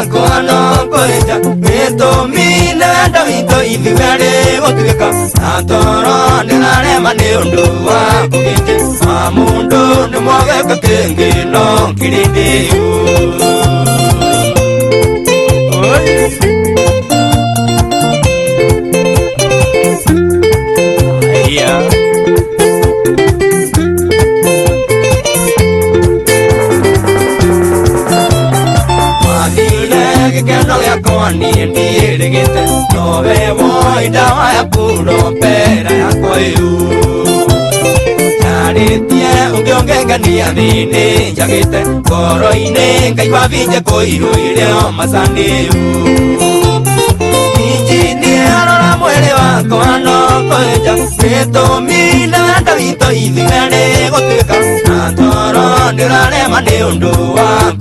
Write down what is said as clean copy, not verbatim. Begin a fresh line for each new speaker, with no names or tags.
Wakwa no kwenja gĩtũmi nĩ wendo witũ ithuerĩ gũtuĩka na toro ndĩrarema nĩ ũndũ wa kũgĩte wa mũndũ nĩ mwageka kĩngĩ no kĩrĩndĩ.
Yeah.
Wathire gĩkeno gĩakwa niĩ ndiĩrĩgĩte nowe woi ndawa yaku no mbera yakwa ĩu njarĩtie ũngĩ ũngengania thĩ-inĩ njagĩte ngoro-inĩ ngaigua binje kũihũire o macaniu injinia rora mwĩrĩ wakwa no kwenja gĩtũmi nĩ wendo witũ ithuerĩ gũtuĩka na toro ndĩrarema nĩ ũndũ wa